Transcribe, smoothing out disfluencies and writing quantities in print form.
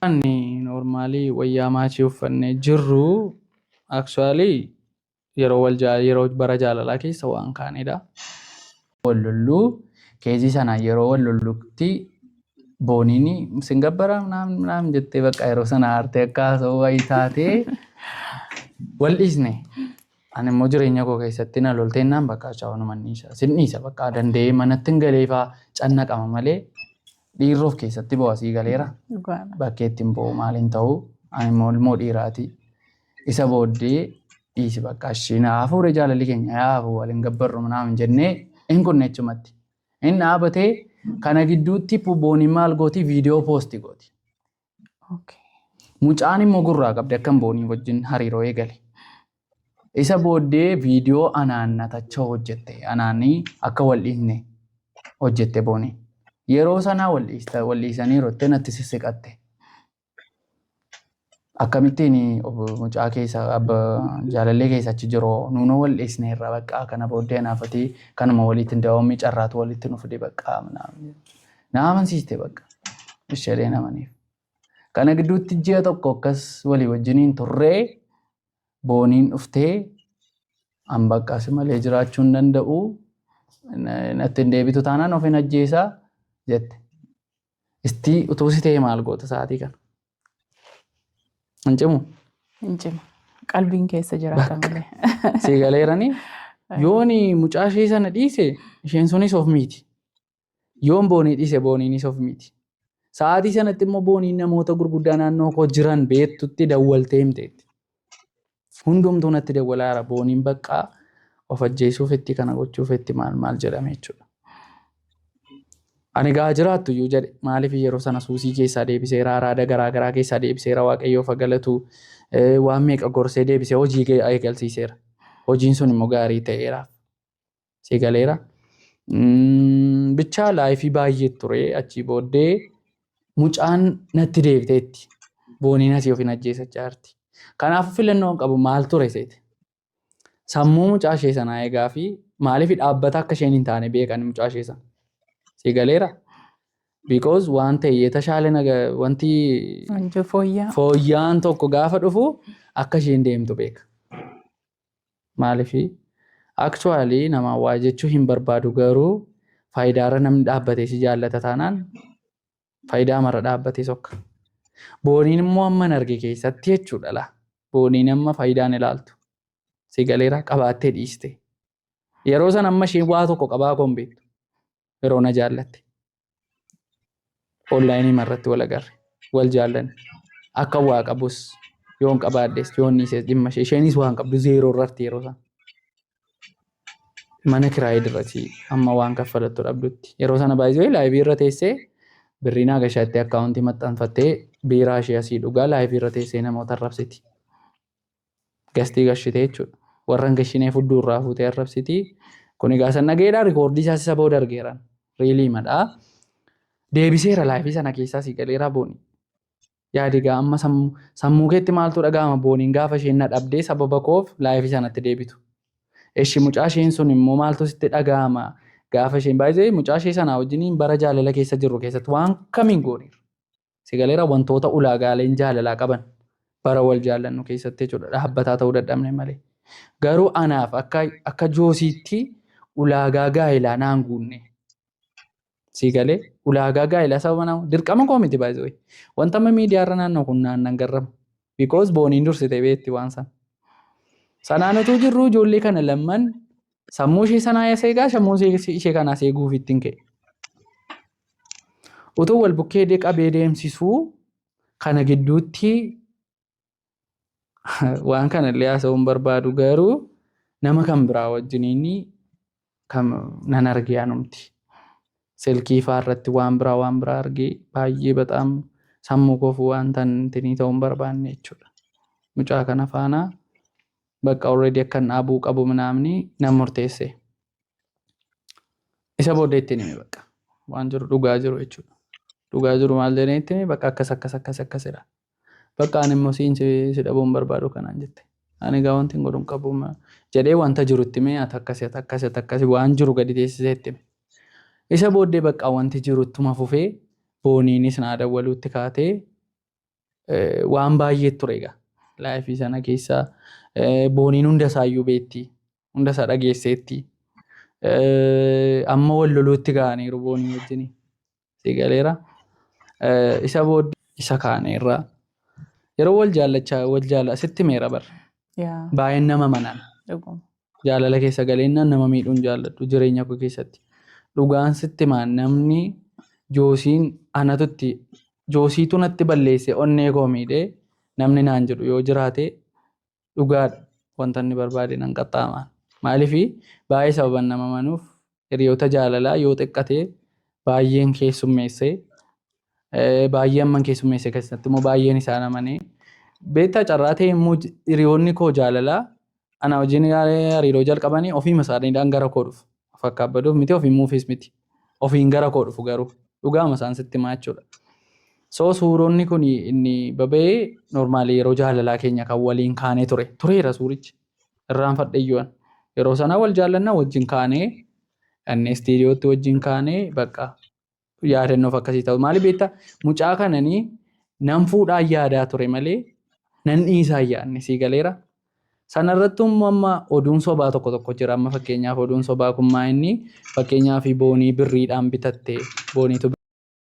Ani normally wayyaa match uffannee jirru, actually yeroo wal yeroo bara jaalalaa keessa waan kaanedha. Wal lolluu keezii sana yeroo wal lollutti Booniin sin gabbara ምናምን ምናምን jettee bakka yeroo sana aartee akka haasa'u wayii taatee wal dhiisne. Ani immoo jireenya koo keessatti na lolteennaan bakka chaawwanuman dhiisa. Sin dhiisa, bakka danda'ee manatti hin galee fa'aa cannaqama malee dhiirri of keessatti bo'aa sii galeera. Dhugaadha. Bakkeetti hin bo'u, maal hin ta'u, ani immoo ilmoo dhiiraati. Isa booddee dhiisi, bakka isheen hafuura jaalalli keenya yaafu waliin gabbarru ምናምን jennee hin kunne jechumatti. Inni dhaabatee kana gidduutti Booniin maal gooti? Viidiyoo post gooti. Mucaan immoo gurraa qabdi akkam Boonii wajjin hariiroo eegale. Isa booddee viidiyoo anaannatachaa hojjette. Anaanii akka wal dhiisne hojjette Booniin. Yeroo sanaa wal dhiisanii yeroo natti sissiqatte. Akkamittiin mucaa keessa jaalallee keessa achi jiru nuunoo wal dhiisne irraa bakka kana booddee anaafatii kanuma walitti daawwamii carraatu walitti nu fide bakka na amansiiste, bakka ishee namaniif. Kana gidduutti ji'a tokko akkas walii wajjiniin turree Booniin dhuftee an bakka si malee jiraachuu hin danda'u, natti hin deebitu taanaan of hin ajjeesaa jette. Istii utuu si ta'e maal goota sa'aatii kana? Hin cimu. Hin cimu. Qalbiin keessa jiraata malee. Si galeeranii yooni mucaa ishee sana dhiise isheen sunis of miiti. Yoon Boonii dhiise Booniinis of miiti. Sa'aatii sanatti immoo Booniin namoota gurguddaa naannoo koo jiran beektutti dawwaltee himteetti. Hundumtuu natti dawwalaara, Booniin baqqaa of ajjeesuuf itti kana gochuuf itti maal maal jedhame jechuudha. Ani gaa jiraattu iyyuu jedhe, maaliif yeroo sana suusii keessaa deebiseera, araada garaa garaa keessaa deebiseera, Waaqayyoof galatu, waan meeqa gorsee deebisee hojii eegalsiiseera. Hojiin sun immoo gaarii ta'eera. Si galeera. Bichaa life baay'ee ture, achii booddee mucaan natti deebiteetti. Booniin asii of hin ajjeesachaa jirti. Kanaafuu filannoon qabu maal ture seete? Sammuu mucaa ishee sanaa eegaa fi maaliif dhaabbata akka isheen hin taane beekan mucaa ishee sana. Si galeera. Because waan ta'e የተሻለ wanti Wanti fooyya'aa. Fooyya'aan tokko gaafa dhufu akka isheen deemtu beeka. Maaliif actually nama waa jechuu hin barbaadu, garuu faayidaarra namni dhaabbatee si jaallata taanaan faayidaa marra dhaabbatee sokka. Booniin immoo amma hin arge keessatti jechuudha laa. Booniin amma faayidaan ilaaltu. Si galeera, qabaattee dhiiste. Yeroo sana amma isheen waa tokko qabaa koon beektu. Yeroo na jaallatte. Online irratti wal agarre. Wal jaallanne. Akka waa qabus yoon qabaadhes yoon dhiises dhimma ishee, isheenis waan qabdu zero irratti yeroo sana. Mana kiraayii dirratti amma waan kaffalattu dhabdutti. Yeroo sana baay'ee live irra teessee birrii naa gashattee account maxxanfattee biiraa ishee asii dhugaa live irra teessee namoota arrabsiti. Guest gashitee jechuudha. Warra hin gashinee fudduu irraa fuutee arrabsiti. Kun egaa san dhageedhaa, record isaas isa booda argeeran. Really madhaa. Deebiseera live sana keessaa, si galeeraa, Boonii. Yaadi egaa amma sammuu keetti maaltu dhaga'ama Booniin gaafa isheen na dhabdee sababa koof live sanatti deebitu? Eshi, mucaa isheen sun immoo maaltu sitti dhaga'ama gaafa isheen baay'ee mucaa ishee sanaa wajjiniin bara jaalala keessa jirru keessatti waan kamiin gooniiru? Si galeera, wantoota ulaagaaleen jaalalaa qaban bara wal jaallannu keessatti jechuudha, dhaabbataa ta'uu dadhabne malee. Garuu anaaf akka joosiitti ulaagaa gaa'elaa naan guunne. Si galee, ulaagaa gaa'elaa sababa nama dirqama koo miti baay'ee. Wanta amma miidiyaarra naannoo kun naannan garramu. Because Booniin dursite beetti waan sana. Sanaan utuu jirru ijoollee kana lamman sammuu ishee sanaa eegaa, sammuu ishee kanaas eeguuf ittiin ka'e. Utuu wal bukkee qabee deemsisuu kana gidduutti waan kana illee haasa'uu hin barbaadu, garuu nama kan biraa wajjiniin kan nan argee anumti. Silkii fa'aa irratti waan biraa argee baay'ee በጣም sammuu koof wanta intinii ta'uu hin barbaanne jechuudha. Mucaa kana faana bakka already akkan dhaabuu qabu ምናምን nan murteesse. Isa booddee ittiin hime, bakka waan jiru, dhugaa jiru jechuudha. Dhugaa jiru maal jedhee itti hime? Bakka akkas akkas akkas akkasidha. Bakka ani immoo siin si dhabuu hin barbaadu kanaan jette. Ani egaa wanti hin godhu hin qabu jedhee wanta jiru itti hime, ati akkasi, ati akkasi, ati akkasi, waan jiru gadi teessisee itti hime. Isa booddee bakka wanti jiru ittuma fufee Booniinis naa dawwaluutti kaatee Waan baay'ee ture egaa. Live sana keessa Booniin hunda isaayyuu beetti. Hunda isaa dhageesseetti. Amma wal loluutti ga'aniiru Boonii wajjin. Si galeera. Isa booddee isa kaaneerra. Yeroo wal jaallachaa wal jaalla sitti meera bara. Baay'een nama manan. Jaalala keessa galeennaan nama miidhuun jaalladhu jireenya koo keessatti. Dhugaan sitti maan namni Joosiin anatutti Joosiitu natti balleesse, onnee koo miidhee namni naan jedhu yoo jiraate, dhugaadha, wanta inni barbaade nan qaxxaamaan. Maaliifi baay'ee sababan nama manuuf, hiriyoota jaalalaa yoo xiqqate baay'een keessummeessee, baay'ee amman keessummeesse keessatti immoo baay'een isaan amanee beektaa. Carraa ta'e immoo hiriyoonni koo jaalalaa ana wajjin hariiroo jalqabanii ofiima isaaniidhaan gara koo dhufu. Of akkaabbaduuf miti, ofiin muufis miti. Ofiin gara koo dhufu, garuu dhugaama isaan sitti himaa jechuudha. So suuronni kun inni baba'ee normal yeroo jaalalaa keenya kan waliin kaanee ture. Tureera suurichi. Irraan fadheyyuan. Yeroo sana wal jaallannaa wajjin kaanee, dhannee istiidiyootti wajjin kaanee, bakka yaadannoof akkasii ta'u. Maali beektaa, mucaa kananii nan fuudhaan yaadaa ture malee nan dhiisaa yaadne, sii galeera. Sanarratti immoo amma oduun sobaa tokko tokko jira. Amma fakkeenyaaf oduun sobaa kun maa inni, fakkeenyaaf Boonii birriidhaan bitatte, Booniitu